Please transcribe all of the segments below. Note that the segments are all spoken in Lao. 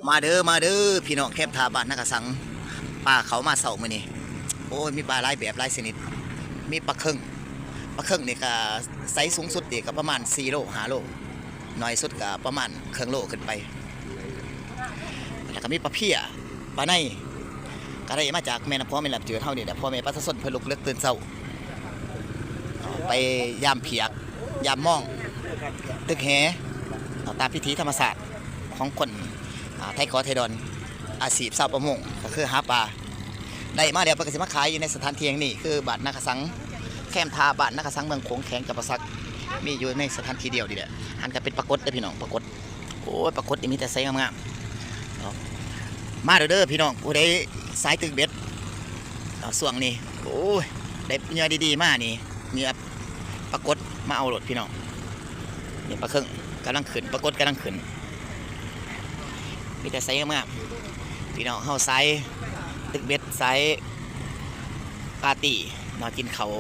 ມາເດີ ມາເດີ ພີ່ນ້ອງແຄມທ່າບ້ານນາກະສັງ. ປາເຂົ້າມາເຊົ້າມື້ນີ້ ໂອ້ຍ ມີປາຫຼາຍແບບຫຼາຍຊະນິດ. ມີປາເຄິງ ປາເຄິງນີ້ກະໄຊສູງສຸດນີ້ກະປະມານສີ່ໂລ ຫ້າໂລ, ໜ້ອຍສຸດກະປະມານເຄິ່ງໂລຂຶ້ນໄປ. ແລ້ວກະມີປາເພຍ ປາໄນ ກະໄດ້ມາຈາກແມ່ນ້ຳຂອງແມ່ນ້ຳຈືດເຮົານີ້ແຫຼະ. ພໍ່ແມ່ປະຊາຊົນເພິ່ນລຸກເລິກຕື່ນເຊົ້າ ໄປຢາມຜຽກ ຢາມມອງ ຕຶກແຫ ຕາມພິທີທຳມະຊາດຂອງຄົນ ອ່າ ໄທຂໍໄທດອນ. ອາຊີບຊາວປະມົງກະຄືຫາປາ ໄດ້ມາແລ້ວເພິ່ນກະຊິມາຂາຍຢູ່ໃນສະຖານທີ່ແຫ່ງນີ້ ຄືບ້ານນາກະສັງ ແຄມທ່າບ້ານນາກະສັງ ເມືອງໂຂງ ແຂວງຈຳປາສັກ. ມີຢູ່ໃນສະຖານທີ່ດຽວນີ້ແຫຼະ. ຫັ້ນກະເປັນປາກົດເດີພີ່ນ້ອງ ປາກົດ. ໂອ້ຍ ປາກົດນີ້ມີແຕ່ໄຊງາມໆເນາະ. ມາເດີ ເດີພີ່ນ້ອງ ຜູ້ໃດສາຍຕຶກເບັດເນາະ ຊ່ວງນີ້ ໂອ້ຍ ໄດ້ເຫຍື່ອດີໆມານີ້ ເຫຍື່ອປາກົດມາເອົາໂລດພີ່ນ້ອງ. ນີ້ປາເຄິງກຳລັງຂຶ້ນ ປາກົດກຳລັງຂຶ້ນ. ມີແຕ່ໄຊງາມໆ ພີ່ນ້ອງເຮົາສາຍຕຶກເບັດ ສາຍປາຕີ້ເນາະ ກິນເຂົ້າ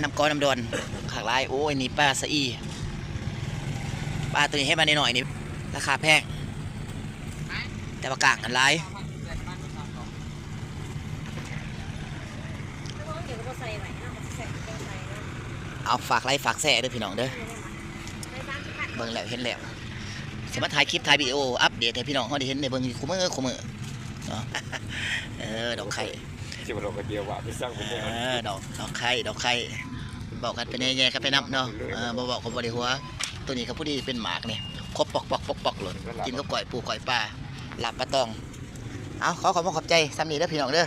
ນຳກໍນຳດອນຄັກຫຼາຍ. ໂອ້ຍ ນີ້ປາສະອີ ປາໂຕນີ້ໃຫ້ມາໜ້ອຍໆນີ້ລາຄາແພງ ແຕ່ວ່າກ້າງຫັ້ນຫຼາຍ. ເອົາ ຝາກໄລຄ໌ຝາກແຊເດີພີ່ນ້ອງເດີ. ເບິ່ງແລ້ວເຫັນແລ້ວ ຊິມາຖ່າຍຄລິບຖ່າຍວິດີໂອອັບເດດໃຫ້ພີ່ນ້ອງເຮົາໄດ້ເຫັນໄດ້ເບິ່ງຢູ່ຄູ່ມື້ຄູ່ມື້ເນາະ. ເອີ ດອກໄຂ່ ຊິວ່າດອກກະເຈຍວະ ໄປສ້າງເປັນແນວ ເອີ ດອກ ດອກໄຂ່ ດອກໄຂ່ ເວົ້າກັນໄປແດ່ ແຍ່ກັນໄປນຳເນາະ. ເອີ ບໍ່ເວົ້າກະບໍ່ໄດ້ຫົວ. ໂຕນີ້ກະພໍດີເປັນໝາກນີ້ ຄົບປອກໆໆໂລດ ກິນກັບກ້ອຍປູກ້ອຍປາ ລາບປາຕອງ. ເອົາ ຂໍຂອບໃຈສ່ຳນີ້ເດີພີ່ນ້ອງເດີ.